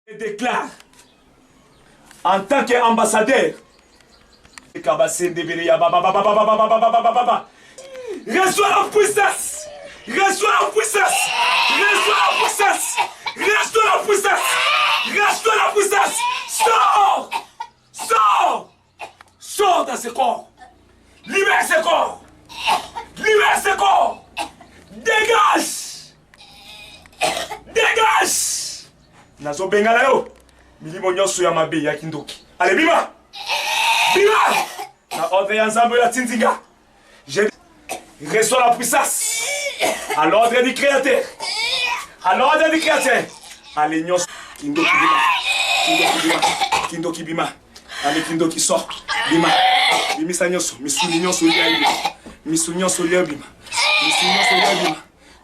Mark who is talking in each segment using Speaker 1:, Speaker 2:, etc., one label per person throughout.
Speaker 1: Je déclare en tant qu'ambassadeur Reçois la puissance Reçois la puissance Reçois la puissance Reçois la puissance Reçois la puissance Sors Sors Sors dans ce corps Libère ce corps Libère ce corps Dégage Dégage Nazobengana yo milimo nyonso ya mabe ya kindoki. Ale bima Bima Na ordre ya Nzambe oyo atindi nga. Je reçois la puissance à l'ordre du Créateur. À l'ordre du Créateur. Ale nyonso kindoki bima. Kindoki bima. Kindoki bima. Ale kindoki sort. Bima. Bimisa nyonso, misuni nyonso lia ebima. Misuni nyonso lia ebima. Misuni nyonso lia ebima.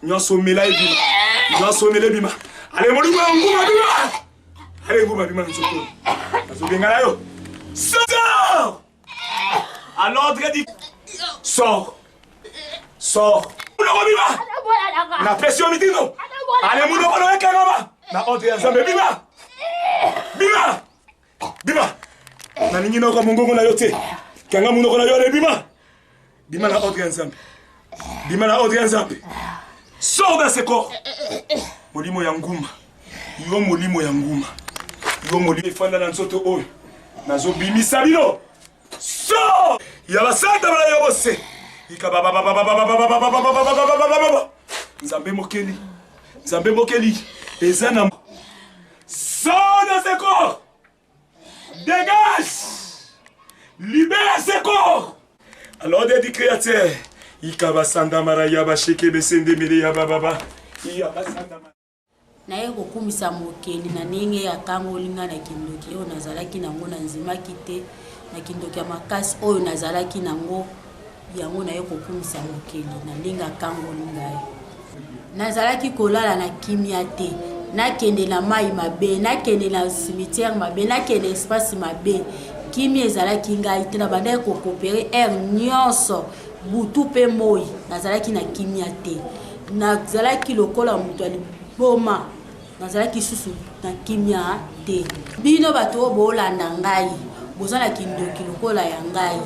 Speaker 1: Nyonso mela ebima. Nyonso mela ebima. Ale molimo ya nguma bima. Ale nguma bima na nzoto. Nazobengana yo. Sors! À l'ordre du Sors. Sors. Munoko bima. Na pesi yo mitindo. Ale munoko na ekangama. Na ordre ya Nzambe bima. Bima. Bima. Nalingi nayoka mongongo na yo te. Kanga munoko na yo ale bima. Bima na ordre ya Nzambe. Bima na ordre ya Nzambe. Sors dans ce corps. Molimo ya nguma. Yo molimo ya nguma. Yo molimo efanda na nzoto oyo. Nazobimisa bino. Sors! Ya basanta bala yo bose. Ikababababababababababababababababa. Nzambe mokeli. Nzambe mokeli. Eza na Sors dans ce corps. Dégage. Libère ce corps. Alors du créateur. Ikabasandamara yabashekebesendemele yabababa. Iyabasandamara.
Speaker 2: Naye kokumisa mokeli na ndenge akangoli ngai na kindoki oyo nazalaki nango, nandimaki te na kindoki ya makasi oyo nazalaki nango, yango naye kokumisa mokeli na ndenge akangoli ngai. Nazalaki kolala na kimia te, nakende na mai mabe, nakende na cimetière mabe, nakende espace mabe, kimia ezalaki ngai te. Nabandaki kokopere heure nyonso, butu mpe moi, nazalaki na kimia te. Nazalaki lokola moto ya liboma, nazalaki susu na kimia te. Bino bato oyo bolanda ngai, boza na kindoki lokola ya ngai,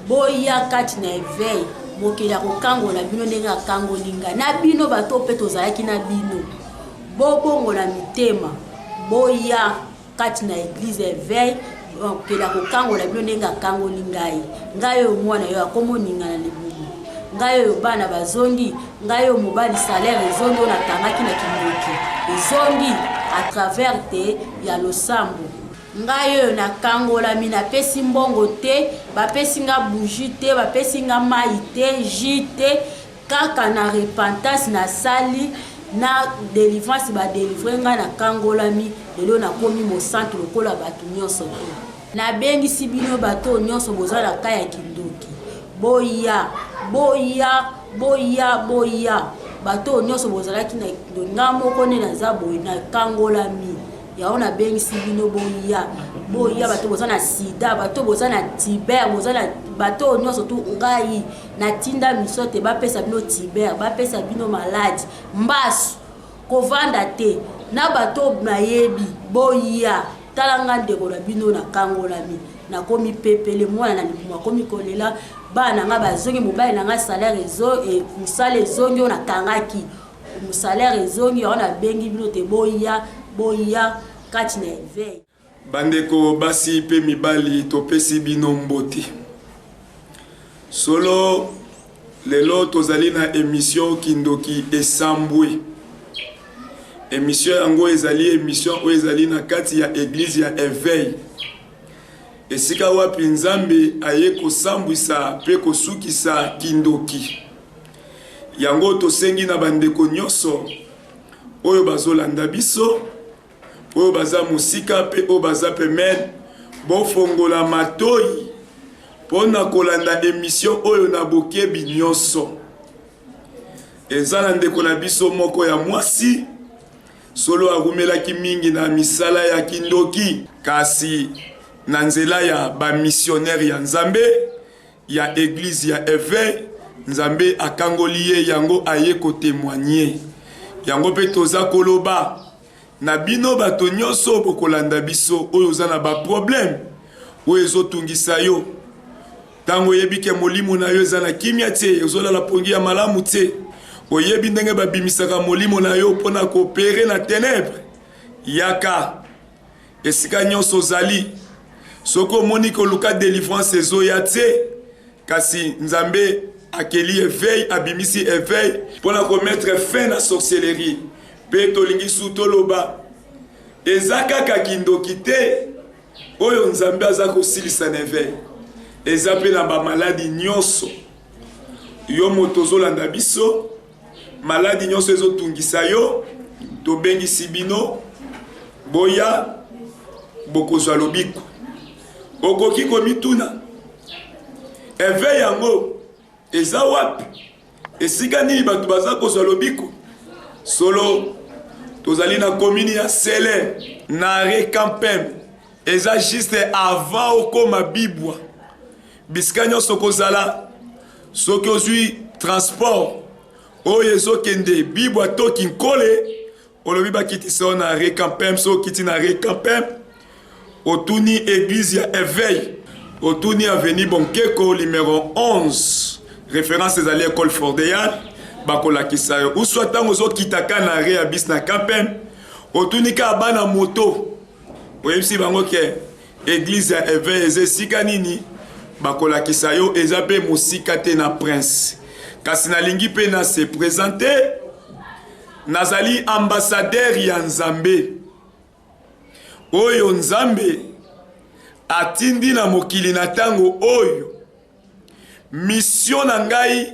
Speaker 2: boya kati na eveil, mokili akokangola bino ndenge akangoli ngai. Na bino bato oyo mpe tozalaki na bino, bobongola mitema, boya kati na eglise eveil, mokili akokangola bino ndenge akangoli ngai. Ngai oyo mwana yo akomoninga na libumu, ngai oyo bana bazongi, ngai oyo mobali salaire ezongi, oyo nakangaki na kindoki ezongi à travers te ya losambo. Ngai oyo nakangolami, napesi mbongo te, bapesi nga bougie te, bapesi nga mai te, jus te, kaka na repentance nasali na delivrance, badelivre ngai, nakangolami, lelo nakomi mosantu lokola bato nyonso te. Nabengisi bino bato oyo nyonso boza na ka ya kindoki, boya, boya, boya, boya. Bato oyo nyonso bozalaki na kindoki, ngai moko nde naza boye, nakangolami. Yango nabengisi bino boya, boya. Bato boza na sida, bato boza na tiber, boza na bato oyo nyonso tu, ngai natinda miso te bapesa bino tiber, bapesa bino maladi, mbasu, kovanda te na bato nayebi, boya. Tala nga ndeko na bino, nakangolami, nakomi pepele, mwana na libumu akomi kolela, bana na nga bazongi, mobali na nga salaire ezo, e, mosala ezongi oyo nakangaki, salaire ezongi, yango nabengi bino te boya, boya kati na eveil.
Speaker 3: Bandeko basi pe mibali topesi bino mbote. Solo lelo tozali na emission Kindoki esambwe. Emission yango ezali emission oyo ezali na kati ya eglise ya Eveil. Esika wapi Nzambe aye kosambwisa pe kosukisa kindoki. Yango tosengi na bandeko nyonso oyo bazolanda biso, oyo baza mosika pe oyo baza pembeni, bofongola matoyi mpo na kolanda emission oyo na bokebi nyonso. Eza na ndeko na biso moko ya mwasi solo arumelaki mingi na misala ya kindoki, kasi na nzela ya ba missionnaire ya Nzambe ya eglise ya Eveil, Nzambe akangoli ye, yango aye ko témoigner. Yango pe toza koloba. Na bino bato nyonso oyo bokolanda biso, oyo oza na ba problème oyo ezotungisa yo, ntango oyebi ke molimo na yo eza na kimia te, ozolala pongi ya malamu te, oyebi ndenge babimisaka molimo na yo mpo na koopere na tenebre, yaka esika nyonso ozali. Soki omoni koluka delivrance ezoya te, kasi Nzambe akeli eveil, abimisi eveil mpo na komettre fin na sorcellerie. Mpe tolingi su toloba, eza kaka kindoki te oyo Nzambe aza kosilisa na eveil, eza mpe na bamaladi nyonso. Yo moto ozolanda biso, maladi nyonso ezotungisa yo, tobengisi bino boya, bokozwa lobiko. Okoki komituna, eveil yango eza wapi? Esika nini bato baza kozwa lobiko? Solo tozali na komini ya Sele na Rekampem, eza juste avant okoma Bibwa. Bisika nyonso kozala, soki ozwi transport oyo ezokende Bibwa to Kinkole, olobi bakitisa yo na Rekampem. Soki okiti na Rekampem, otuni église ya Eveil, otuni avenue Bonkeko numéro 11, référence ezali école Fordeyal, bakolakisa yo. Uswa ntango ozokitaka na arrêt ya bis na Kampem, otuni kaka bana moto, oyebisi bango ke église ya Eveil eza esika nini, bakolakisa yo. Eza mpe mosika te na Prince. Kasi nalingi mpe na se présenter, nazali ambassadeur ya Nzambe oyo Nzambe atindi na mokili na ntango oyo. Mission na ngai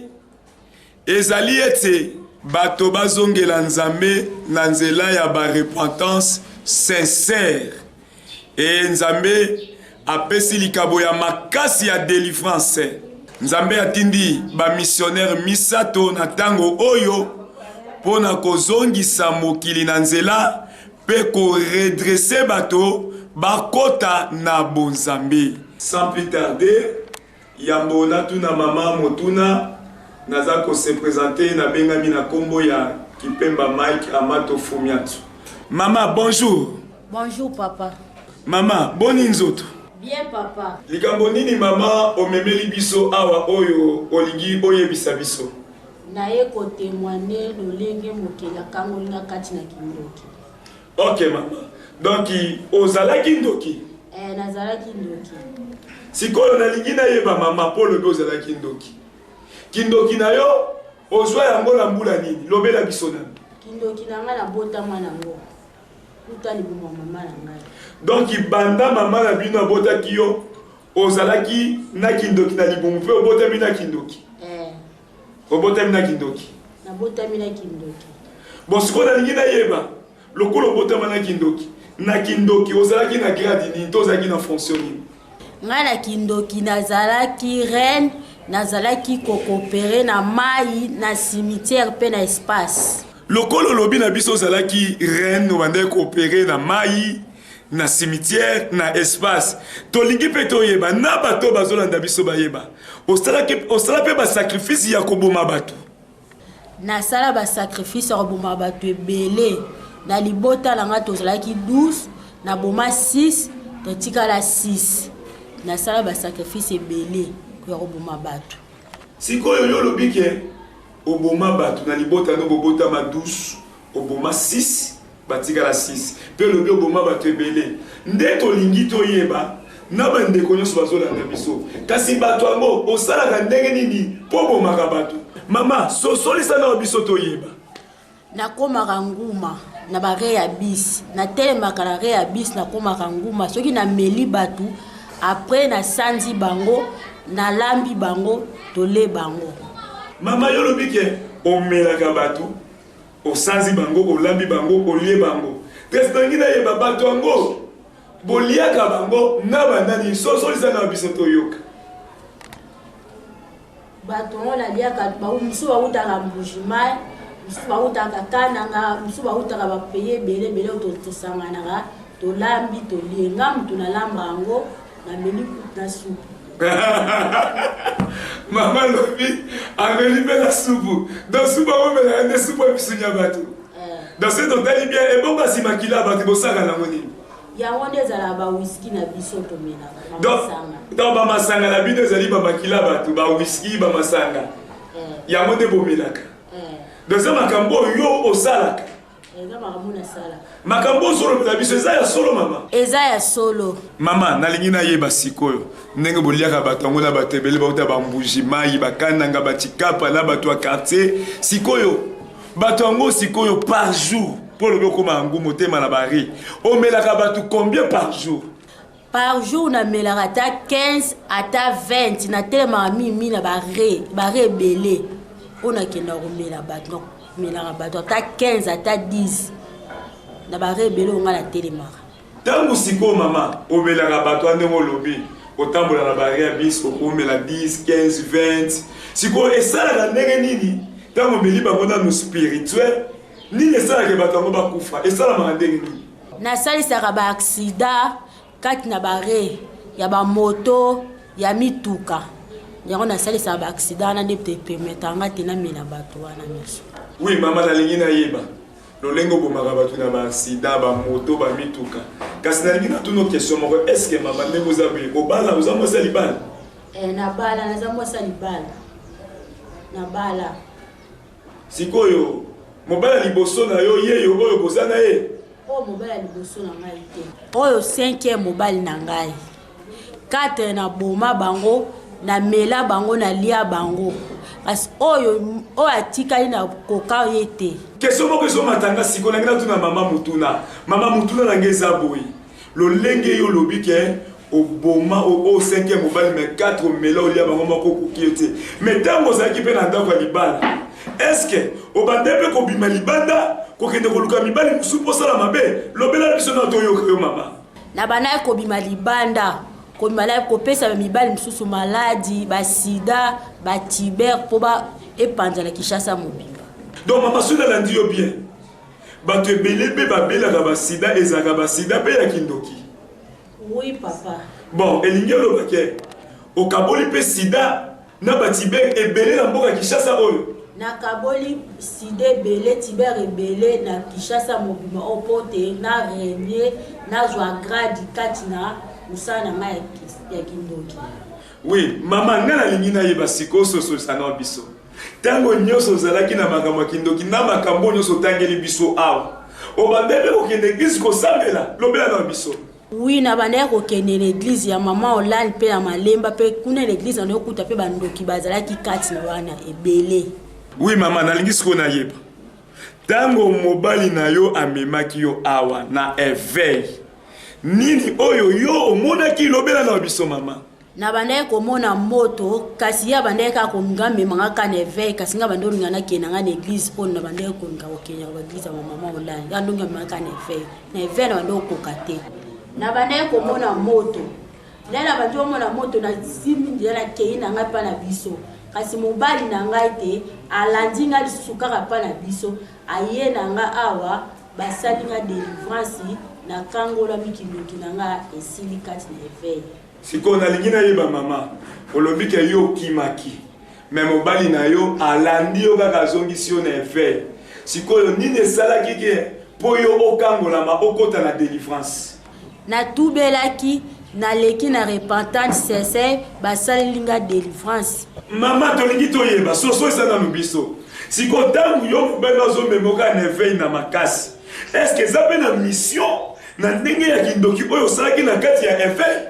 Speaker 3: ezali ete bato bazongela Nzambe na nzela ya ba repentance sincère. E Nzambe apesi likabo ya makasi ya delivrance. Nzambe atindi ba missionnaire misato na ntango oyo mpo na kozongisa mokili na nzela mpe koredresser bato bakota na bonzambe. Sans plus tarder, yambo natuna mama motuna, naza kose présenter, nabengami na nkombo ya Kipemba Mike Amato Fumiatu. Mama, bonjour.
Speaker 2: Bonjour papa.
Speaker 3: Mama, boni nzoto?
Speaker 2: Bien papa.
Speaker 3: Likambo nini mama omemeli biso awa oyo olingi oyebisa biso?
Speaker 2: Naye kotémoigner lolenge mokeli akangoli nga kati na kindoki.
Speaker 3: Ok mama, donc ozalaki ndoki?
Speaker 2: Eh, nazalaki ndoki.
Speaker 3: Sikoyo nalingi nayeba mama, mpo olobi ozalaki ndoki, kindoki na yo ozwa yango na mbula nini? Lobela biso nani.
Speaker 2: Kindoki na ngai nabotama nango kuta libumu ya mama na ngai.
Speaker 3: Donc banda mama na bino abotaki yo, ozalaki na kindoki na libumu, mpe obotami na kindoki?
Speaker 2: Eh.
Speaker 3: Obotami na kindoki?
Speaker 2: Nabotami na kindoki.
Speaker 3: Bon, sikoyo nalingi nayeba, lokola obotama na kindoki, na kindoki ozalaki na grade nini to ozalaki na fonction nini?
Speaker 2: Ngai na kindoki nazalaki reine, nazalaki kocoopérer na mai, na cimetière mpe na espace.
Speaker 3: Lokola olobi na biso ozalaki reine, obandaki koopérer na mai, na cimetière, na espace, tolingi mpe toyeba na bato bazolanda biso bayeba, osala mpe basacrifice ya koboma bato?
Speaker 2: Nasala basacrifice ya koboma bato ebele. Na libota na ngai tozalaki 12, naboma 6, totikala 6. Nasala basacrifice ebele ya koboma bato.
Speaker 3: Sikoyo yo olobi ke oboma bato na libota no, bobotama 12, oboma 6, batikala 6, mpe olobi oboma bato ebele. Nde tolingi toyeba na bandeko nyonso bazolanda biso, kasi bato yango osalaka ndenge nini mpo obomaka bato? Mama, sosolisa na biso toyeba.
Speaker 2: Nakomaka nguma na bare ya bis, natelemaka na re ya bis, nakomaka nguma. Soki nameli bato, après nasanzi bango, nalambi bango, tole bango.
Speaker 3: Mama, yo olobi ke omelaka bato, osanzi bango, olambi bango, olie bango. Kasi nalingi nayeba, bato yango boliaka bango na banani? Sosolisa na biso toyoka.
Speaker 2: Bato yango naliaka, mosusu bautaka Mbujimai, mosusu bautaka Kananga, mosusu bautaka bapays ebele ebele. Oyo tosanganaka, tolambi, tolie. Nga motu nalamba yango, nameli na supu.
Speaker 3: Mama alobi ameli mpe na supu. Donc supu akomelaka nde supu ya misuni ya bato. Donc soki totali bien, ebongo kasi makila ya bato bosaka nango nini?
Speaker 2: Yango nde ezalaka ba whisky na biso tomelaka, ba masanga.
Speaker 3: Donc ba masanga na bino ezali ba makila ya bato, ba whisky, ba masanga. Yango nde bomelaka. Donc eza makambo oyo yo osalaka.
Speaker 2: Eza makambo nasalaka.
Speaker 3: Makambo ozolobela biso eza ya solo mama?
Speaker 2: Eza ya solo.
Speaker 3: Mama, nalingi nayeba sikoyo ndenge boliaka bato yango na bato ebele bauta ba Mbuji Mayi, ba Kananga, ba Tshikapa na bato ya quartier. Sikoyo bato yango sikoyo par jour, mpo olobi okoma yango motema na bari, omelaka bato combien par jour?
Speaker 2: Par jour namelaka ata 15 ata 20, natelemaka mingi na bare, bare ebele oyo nakendaka komela bato, namelaka bato ata 15 ata 10 na bare ebele oyo ngai natelemaka.
Speaker 3: Ntango sikoyo mama omelaka bato wana ndenge olobi otambola na bare ya bis okomela 10 15 20, sikoyo esalaka ndenge nini ntango omeli bango nanu spirituel? Nini esalaka bato yango bakufa? Esalamaka ndenge nini?
Speaker 2: Nasalisaka ba accident kati na bare ya ba moto ya mituka, yango nasalisaka ba accident wana nde permettre nga te namela bato wana nyonso.
Speaker 3: Oui mama, nalingi nayeba lolenge obomaka bato na ba accident, ba moto, ba mituka, kasi nalingi natuna question moko. Est ce que mama, ndenge oza boye, obala? Oza mwasi ya libala?
Speaker 2: Nabala, naza mwasi ya libala, nabala.
Speaker 3: Sikoyo mobali ya liboso na yo yeyo oyo boza na ye?
Speaker 2: Oyo mobali ya liboso na ngai te, oyo 5e mobali na ngai. 4 na boma bango, na mela bango, na lia bango, kasi oyo oyo atikali na koka ye te.
Speaker 3: Question moko ezomatanga sikoyo, nangi natuna mama motuna. Mama, motuna na ngai eza boye: lolenge yo olobi ke oboma oyo 5e mobali, mais 4 omela olia bango moko okoki yo te, mais ntango ozalaki mpe na ndako ya libala, est-ce obanda mpe kobima libanda kokende koluka mibali mosusu mpo osala mabe? Lobela biso na toyoka yo mama.
Speaker 2: Na bandaki kobima libanda, kobima na kopesa mibali mosusu maladi, basida, batiber, mpo ba epanza na Kinshasa mobimba.
Speaker 3: Donc mama, soki nalandi yo bien, bato ebele mpe babelaka basida, ezalaka basida mpe ya kindoki?
Speaker 2: Oui papa.
Speaker 3: Bon, elingi oloba ke okaboli mpe sida na batiber ebele na mboka Kinshasa oyo?
Speaker 2: Nakaboli sida ebele, tiber ebele na Kinshasa mobimba oyo, mpo te na renie, nazwa grade kati na mosala na ngai ya kindoki.
Speaker 3: Oui mama, ngai nalingi nayeba sikoyo, ososolisa na biso, ntango nyonso ozalaki na makambo ya kindoki na makambo nyonso otangeli biso awa, obanda mpe kokende église kosambela? Lobela na biso.
Speaker 2: Oui, na bandaki kokende na église ya mama Olane mpe na Malemba, mpe kuna na église na okuta mpe bandoki bazalaki kati na wana ebele.
Speaker 3: Oui mama, nalingi sikoyo nayeba, ntango mobali na yo amemaki yo awa na éveil, nini oyo yo omonaki? Lobela na biso mama.
Speaker 2: Na bandaki komona moto, kasi ye abandaki kaka kolinga amemanga kaka na éveil, kasi nga bandi olinga nakende nga na église, mpo na bandaki kolinga kokende na baeglise ya bamama Olane. Ya ndongi amemanga kaka na éveil, na éveil na bandi okoka te. Na bandaki komona moto, nde na bandi omona moto, nasimi nzela, nakei na ngai mpa na biso, kasi mobali na ngai te alandi ngai lisusu kaka mpa na biso, aye na ngai awa, basali nga délivrance, nakangolami, kindoki na ngai esili kati na éveil.
Speaker 3: Sikoyo nalingi nayeba mama, olobi ke yo okimaki, me mobali na yo alandi yo kaka, azongisi yo na éveil. Sikoyo nini esalaki ke mpo yo okangolama, okota na délivrance?
Speaker 2: Natubelaki, naleki na repentance sincère, basaleli nga délivrance.
Speaker 3: Mama, tolingi toyeba soso eza nanu biso sikoyo, ntango yo mobali azomema oka na éveil na makasi, est-ce eza mpe na mission na ndenge ya kindoki oyo osalaki na kati ya éveil?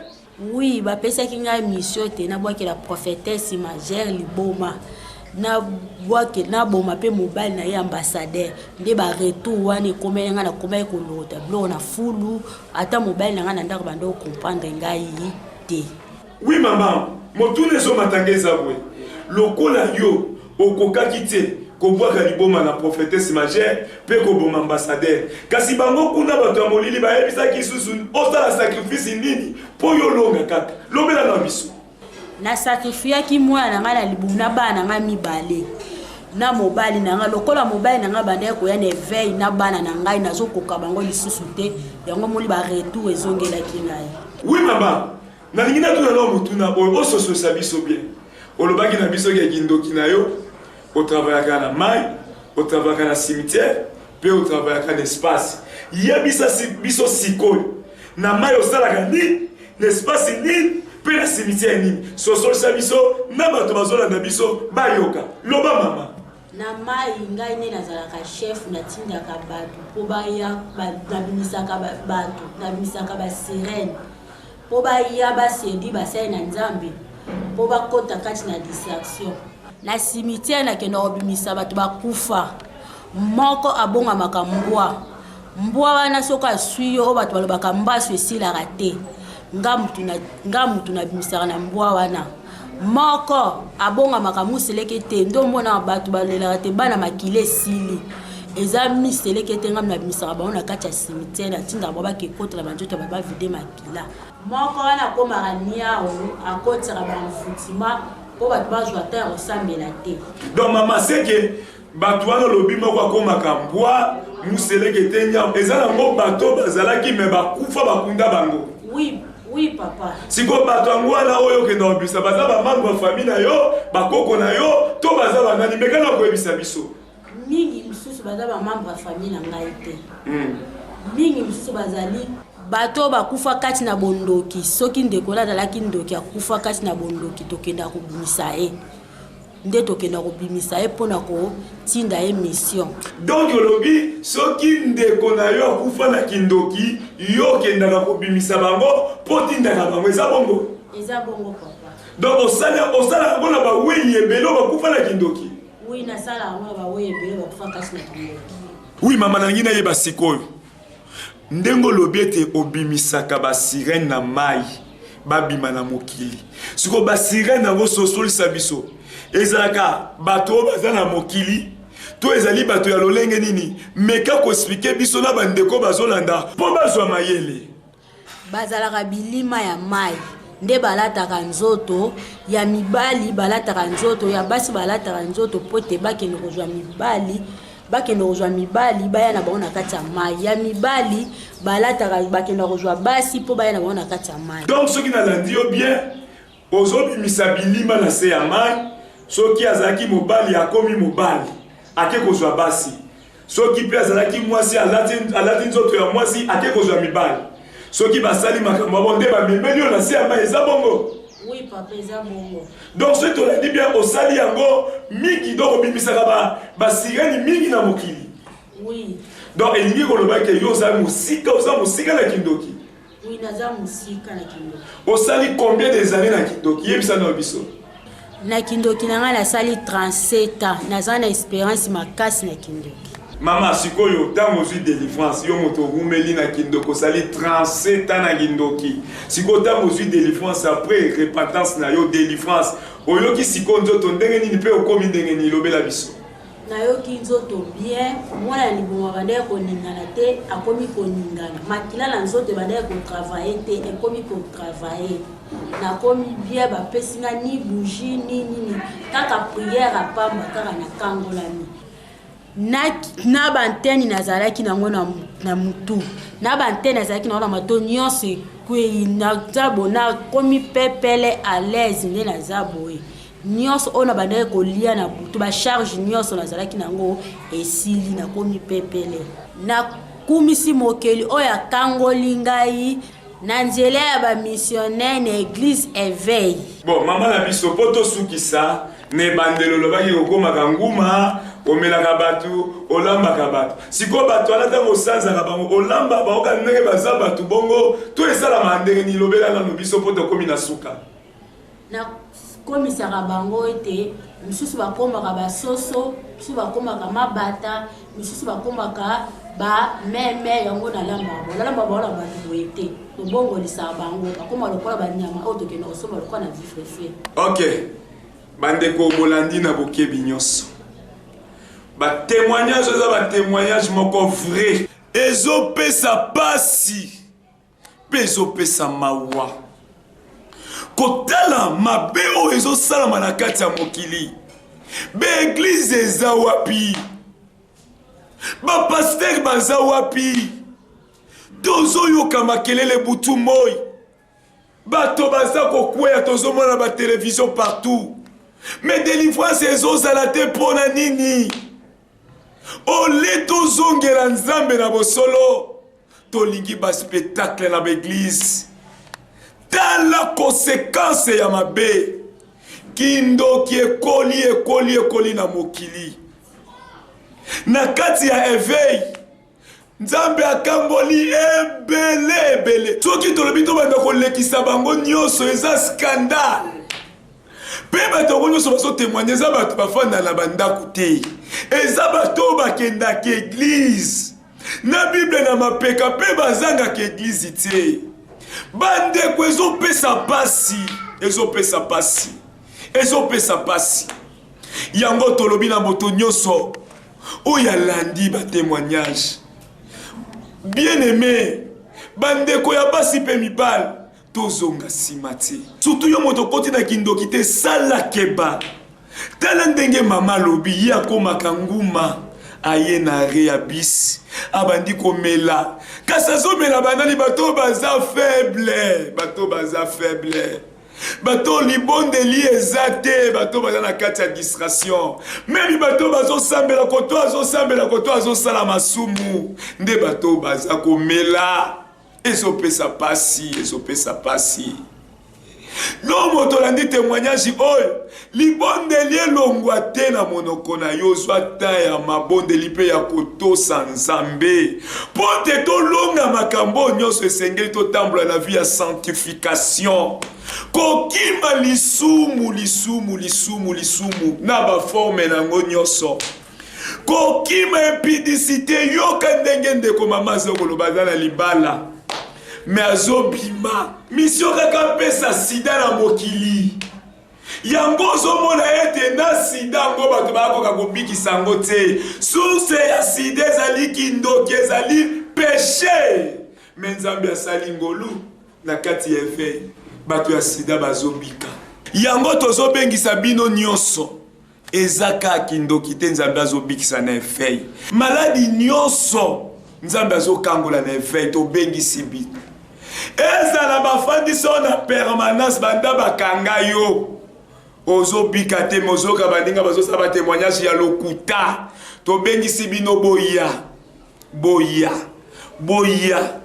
Speaker 2: Oui, bapesaki ngai mission te nabwakela prophétesse majeure liboma, nabwake, naboma mpe mobali na ye ambassadeur. Nde baretour wana ekomeli ngai, nakomaki kolota biloko na fulu, ata mobali na ngai na ndako banda ocomprendre ngai te.
Speaker 3: Oui mama, motuna ezomatanga eza boye: lokola yo okokaki te kobwaka liboma na prophétesse majeure mpe koboma ambassadeur, kasi bango kuna bato ya molili bayebisaki lisusu osala sacrifice nini mpo yo olonga kaka? Lobela na biso.
Speaker 2: Nasacrifiaki mwana na ngai na libumu na bana na ngai mibale na mobali na ngai. Lokola mobali na ngai bandaki koya na éveil na bana na ngai, nazokoka bango lisusu te, yango moli baretour ezongelaki ngai.
Speaker 3: Oui mama, nalingi natuna nao motuna oyo ososolisa biso bien. Olobaki na biso ke kindoki na yo, otravaillaka na mai, otravaillaka na cimetière. Mpe otravayaka na espace. Yebisa biso sikoyo, na mai osalaka nini, na espace nini, mpe na cimetière nini? Sosolisa biso na bato bazolanda biso bayoka. Loba mama.
Speaker 2: Na mai ngai nde nazalaka chef, natindaka bato mpo baya, nabimisaka bato, nabimisaka basirene mpo baya basedui basali na Nzambe mpo bakota kati na distraction. Na cimetière nakenda kobimisa bato bakufa. Moko abongamaka mbwa, mbwa wana soki aswi yo, oyo bato balobaka mbasu esilaka te, nga mutu nabimisaka na mbwa wana. Moko abongamaka museleke te, nde omonaka bato balelaka te bana makila esili, eza miseleke te. Ngai nabimisaka bango na kati ya cimetière, natindaka bango bakekotela banzoto ya bavide makila. Moko wana akomaka niao, akotisaka bamfutima mpo bato bazwa ta ya kosambela te.
Speaker 3: Donc mama, seke bato wana olobi moko akomaka mbwa, museleke te, nyao, eza nango bato bazalaki me bakufa, bakunda bango?
Speaker 2: Oui, oui papa.
Speaker 3: Sikoyo bato yango wana oyo okenda kobimisa, baza bamembre ya famille na yo, bakoko na yo, to baza banani? Meka na koyebisa biso.
Speaker 2: Mingi mosusu baza bamembre ya famille na ngai te. Mingi mosusu bazali bato oyo bakufa kati na bondoki. Soki ndeko na azalaki ndoki, akufa kati na bondoki, tokenda kobimisa ye, nde tokenda kobimisa ye mpona kotinda ye mission.
Speaker 3: Donc olobi soki ndeko na yo akufa na kindoki, yo okendaka kobimisa bango mpo otindaka bango, eza bongo?
Speaker 2: Eza bongo papa.
Speaker 3: Donc osalaka yango na bawei ebele oyo bakufa na kindoki?
Speaker 2: Oui, nasala yango na bawei ebele bakufa kati na kindoki.
Speaker 3: Oui mama, nalingi nayeba sikoyo, ndenge olobi ete obimisaka basirene na mai babima na mokili, sikoyo basirene yango, sosolisa biso, ezalaka bato oyo baza na mokili to ezali bato ya lolenge nini? Meka koexpliquer biso na bandeko bazolanda mpo bazwa mayele.
Speaker 2: Bazalaka bilima ya mai, nde balataka nzoto ya mibali, balataka nzoto ya basi, balataka nzoto mpo te bakende kozwa mibali, bakende kozwa mibali, baya na bango na kati ya mai. Ya mibali balataka, bakenda kozwa basi mpo baya na bango na kati ya mai.
Speaker 3: Donc soki nalandi yo bien, ozobimisa bilima na se ya mai. Soki azalaki mobali, akomi mobali, ake kozwa basi. Soki mpe azalaki mwasi, alati nzoto ya mwasi, ake kozwa mibali. Soki basali makambo yango, nde bamemeli yo na se ya mai, eza bongo?
Speaker 2: Oui papa, eza bongo.
Speaker 3: Donc soki tolandi bien, osali yango mingi, donc obimisaka basirene mingi na mokili?
Speaker 2: Oui.
Speaker 3: Donc elingi koloba ke yo oza mosika, oza mosika na kindoki?
Speaker 2: Oui, naza mosika na kindoki.
Speaker 3: Osali combien des années na kindoki? Yebisa na biso.
Speaker 2: Na kindoki na ngai nasali 37 ans, naza na expérience makasi na kindoki.
Speaker 3: Mama, sikoyo ntango ozwi délivrance, yo moto orumeli na kindoki, osali 37 ans na kindoki, sikoyo ntango ozwi délivrance, après repentance na yo, délivrance, oyoki sikoyo nzoto ndenge nini mpe okomi ndenge nini? Lobela biso.
Speaker 2: Nayoki nzoto bien. Mwana ya libumu abandaki koningana te, akomi koningana. Makila na nzoto ebandaki kotravailler te, ekomi kotravailler. Nakomi bien, bapesi nga ni bougie ni nini, kaka prière apamba kaka, nakangolami na bantene nazalaki nango na mutu, na bantene nazalaki nango na mato, nyonso ekwei. Naza bo, nakomi pepele, à l'aise nde naza boye. Nyonso oyo na bandaki kolia na butu, bacharge nyonso nazalaki nango esili, nakomi pepele. Nakumisi mokeli oyo akangoli ngai na nzela ya bamissionnaire na église Éveil.
Speaker 3: Bon mama na biso, mpo tosukisa, na ebandelo olobaki okomaka nguma, omelaka bato, olambaka bato. Sikoyo bato wana, ntango osanzaka bango, olamba bango kaka ndenge baza bato bongo to esalamaka ndenge nini? Lobela nano biso mpo tokomi na suka.
Speaker 2: Nakomisaka bango ete misusu bakomaka basoso, misusu bakomaka mabata, misusu bakomaka bameme. Yango nalambaka bango, nalambaka bango na bato boye te, tobongolisaka bango, bakoma lokola banyama oyo tokenda kosomba lokola na vifrefe.
Speaker 3: Ok bandeko, bolandi na bokebi nyonso batémoignage, eza batémoignage moko vrai, ezopesa pasi mpe ezopesa mawa kotala mabe oyo ezosalama na kati ya mokili. Baéglise eza wapi? Bapasteur baza wapi? Tozoyoka makelele butu moi, bato baza kokweya, tozomona batelevizio partout, mais délivrance ezozala te. Mpo na nini? Ole tozongela Nzambe na bosolo, tolingi ba spectacle na ba eglise. Tala conséquence ya mabe. Kindoki ekoli ekoli ekoli na mokili. Na kati ya eveil Nzambe akangoli ebele ebele. Soki tolobi tobanda kolekisa bango nyonso eza scandale. Mpe bato yango nyonso bazotemoigne eza bato bafanda na bandako te, eza bato oyo bakendaka eglize na Bible na mapeka mpe bazangaka eglize te. Bandeko, ezopesa pasi, ezopesa pasi, ezopesa pasi. Yango tolobi na moto nyonso oyo alandi ba témoignage, bien aimé, bandeko ya basi mpe mibali, tozonga nsima te. Surtout yo moto okoti na kindoki te, sala keba. Tala ndenge mama alobi, ye akomaka nguma, aye na arrêt ya bus, abandi komela, kasi azomela banani? Bato oyo baza faible, bato baza faible, bato libondeli eza te, bato baza na kati ya distraction, meme bato bazosambela koto azosambela koto azosala masumu, nde bato baza komela. Ezopesa pasi, ezopesa pasi. No moto olandi témoignage oyo, libondeli elongwa te na monoko na yo. Zwa ta ya mabondeli mpe ya kotosa Nzambe mpo te tolonga makambo oyo nyonso. Esengeli totambola na vie ya sanctification, kokima lisumu, lisumu, lisumu, lisumu na baforme na yango nyonso, kokima impudicité. Yoka ndenge ndeko mama aza koloba, aza na libala me azobima misio kaka apesa sida na mokili. Yango ozomona ete na sida yango bato bakoka kobikisa yango te. Source ya sida ezali kindoki, ezali péché. Me Nzambe asali ngolu na kati ya éveil, bato ya sida bazobika. Yango tozobengisa bino nyonso, eza kaka kindoki te. Nzambe azobikisa na éveil, maladi nyonso Nzambe azokangola na éveil. Tobengisi bino, ezala bafandisi oyo na permanence, banda bakanga yo ozobika te, mozoka baninga bazosala batémoignage ya lokuta. Tobengisi bino, boya, boya, boya.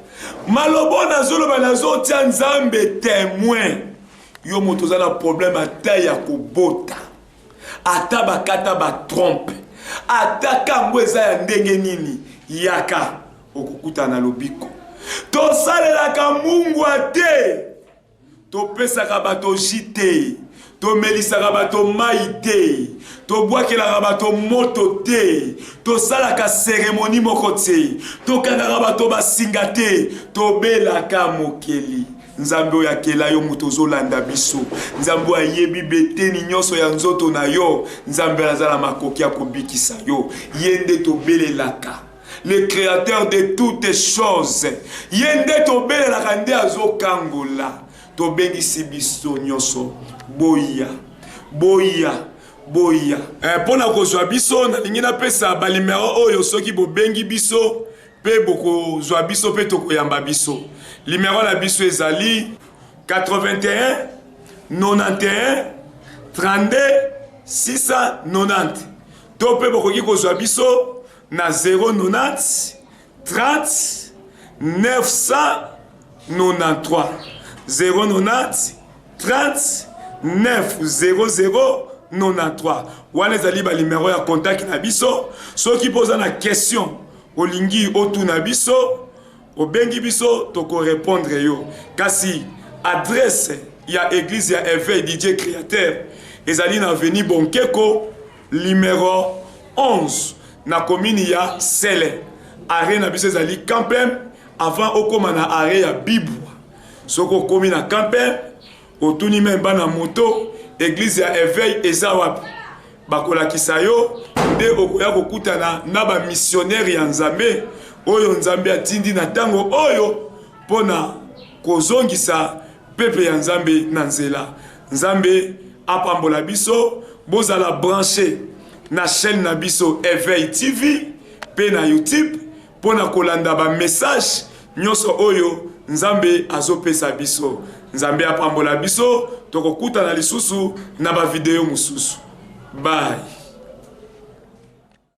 Speaker 3: Malobo nazoloba, nazotia Nzambe témoin. Yo moto oza na problème ata ya kobota, ata bakata batrompe, ata kango eza ya ndenge nini, yaka, okokutana na lobiko. Tosalelaka mungwa te, topesaka bato ji te, tomelisaka bato mai te, tobwakelaka bato moto te, tosalaka cérémonie moko te, tokangaka bato basinga te. Tobelaka mokeli Nzambe oyo akela yo. Moto ozolanda biso, Nzambe oyo ayebi beteni nyonso ya nzoto na yo, Nzambe aza na makoki ya kobikisa yo. Ye nde tobelelaka, le créateur de toutes choses, ye nde tobelelaka, nde azokangola. Tobengisi biso nyonso, boya, boya, boya. Mpo na kozwa biso, nalingi napesa balimero oyo. Soki bobengi biso mpe bokozwa biso mpe tokoyamba biso. Limero na biso ezali 81 91 32 690, to mpe bokoki kozwa biso na 090 30 993, 090 30 900 93. Wana ezali balimero ya contact na biso. Soki mpo oza na question olingi otuna biso, obengi biso, tokorépondre yo. Kasi adresse ya église ya Éveil DJ Créateur ezali na avenue Bonkeko numéro 11, na commune ya Sele. Arrêt na biso ezali Campem, avant okóma na arrêt ya Bibwa. Soki okómi na Campem, otuni meme bana moto église ya éveil eza wapi, bakolakisa yo. Nde okoya kokutana na bamissionnaire ya Nzambe oyo Nzambe atindi na ntango oyo mpo na kozongisa peuple ya Nzambe na nzela. Nzambe apambola biso. Bozala branché na chaîne na biso Éveil TV mpe na YouTube mpo na kolanda bamessage nyonso oyo Nzambe azopesa biso. Nzambe apambola biso. Tokokutana lisusu na bavideo mosusu. Bye.